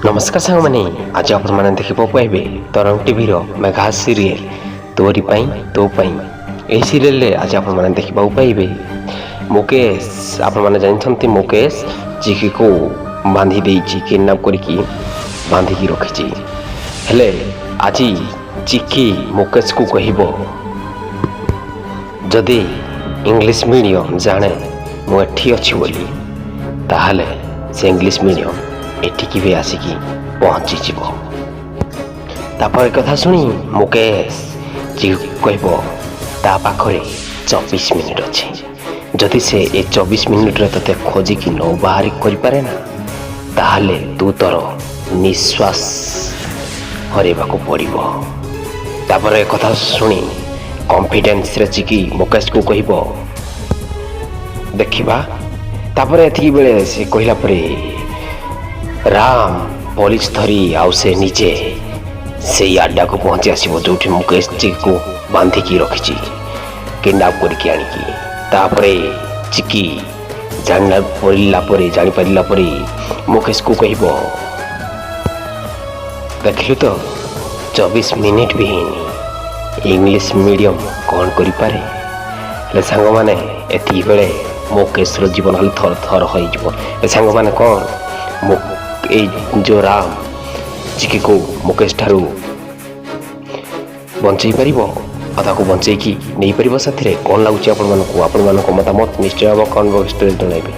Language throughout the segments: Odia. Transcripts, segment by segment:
ନମସ୍କାର ସାଙ୍ଗମାନେ, ଆଜି ଆପଣମାନେ ଦେଖିବାକୁ ପାଇବେ ତରଙ୍ଗ ଟିଭିର ମେଗା ସିରିଏଲ ତୋରି ପାଇଁ ତୋ ପାଇଁ। ଏହି ସିରିଏଲରେ ଆଜି ଆପଣମାନେ ଦେଖିବାକୁ ପାଇବେ ମୁକେଶ। ଆପଣମାନେ ଜାଣିଛନ୍ତି, ମୁକେଶ ଚିକିକୁ ବାନ୍ଧି ଦେଇଛି, କିଡ଼ନାପ୍ କରିକି ବାନ୍ଧିକି ରଖିଛି। ହେଲେ ଆଜି ଚିକି ମୁକେଶକୁ କହିବ, ଯଦି ଇଂଲିଶ ମିଡ଼ିୟମ୍ ଜାଣେ ମୁଁ ଏଠି ଅଛି ବୋଲି, ତାହେଲେ ସେ ଇଂଲିଶ ମିଡ଼ିୟମ୍ ଏଠିକି ବି ଆସିକି ପହଞ୍ଚିଯିବ। ତାପରେ କଥା ଶୁଣି ମୁକେଶ ଚିକିକୁ କହିବ, ତା ପାଖରେ 24 ମିନିଟ୍ ଅଛି। ଯଦି ସେ ଏ 24 ମିନିଟ୍ରେ ତୋତେ ଖୋଜିକି ନ ବାହାରି କରିପାରେ ନା, ତାହେଲେ ତୁ ତୋର ନିଶ୍ୱାସ ହରାଇବାକୁ ପଡ଼ିବ। ତାପରେ କଥା ଶୁଣି କନଫିଡେନ୍ସରେ ଚିକି ମୁକେଶକୁ କହିବ, ଦେଖିବା। ତାପରେ ଏତିକି ବେଳେ ସେ କହିଲା ପରେ ରାମ ପୋଲିସ ଧରି ଆଉ ସେ ନିଜେ ସେଇ ଆଡ୍ଡାକୁ ପହଞ୍ଚି ଆସିବ, ଯୋଉଠି ମୁକେଶ ଚିକିକୁ ବାନ୍ଧିକି ରଖିଛି କିଡ଼ନାପ୍ କରିକି ଆଣିକି। ତାପରେ ଚିକି ଜାଣିଲା ପରିଲା ପରେ, ଜାଣିପାରିଲା ପରେ ମୁକେଶକୁ କହିବ, ଦେଖିଲୁ ତ, 24 ମିନିଟ୍ ବି ହେଇନି, ଇଂଲିଶ ମିଡ଼ିୟମ୍ କ'ଣ କରିପାରେ? ହେଲେ ସାଙ୍ଗମାନେ, ଏତିକି ବେଳେ ମୁକେଶର ଜୀବନ ଖାଲି ଥର ଥର ହୋଇଯିବ। ହେଲେ ସାଙ୍ଗମାନେ, କ'ଣ ମୁଁ ଏଇ ଯେଉଁ ରାମ ଚିକିକୁ ମୁକେଶ ଠାରୁ ବଞ୍ଚେଇ ପାରିବ ଆଉ ତାକୁ ବଞ୍ଚେଇକି ନେଇପାରିବ ସାଥିରେ? କ'ଣ ଲାଗୁଛି ଆପଣମାନଙ୍କୁ? ଆପଣମାନଙ୍କ ମତାମତ ନିଶ୍ଚୟ ଆମ କମେଣ୍ଟ ବକ୍ସରେ ଜଣାଇବେ।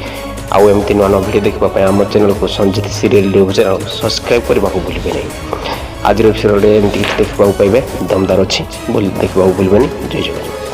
ଆଉ ଏମିତି ନୂଆ ନୂଆ ଭିଡ଼ିଓ ଦେଖିବା ପାଇଁ ଆମ ଚ୍ୟାନେଲକୁ, Sanjit serial news channel subscribe କରିବାକୁ ଭୁଲିବେ ନାହିଁ। ଆଜିର ଏପିସୋଡ଼ରେ ଏମିତି କିଛି ଦେଖିବାକୁ ପାଇବେ, ଦମଦାର ଅଛି ବୋଲି ଦେଖିବାକୁ ଭୁଲିବେନି। ଜୟ ଜଗନ୍ନାଥ।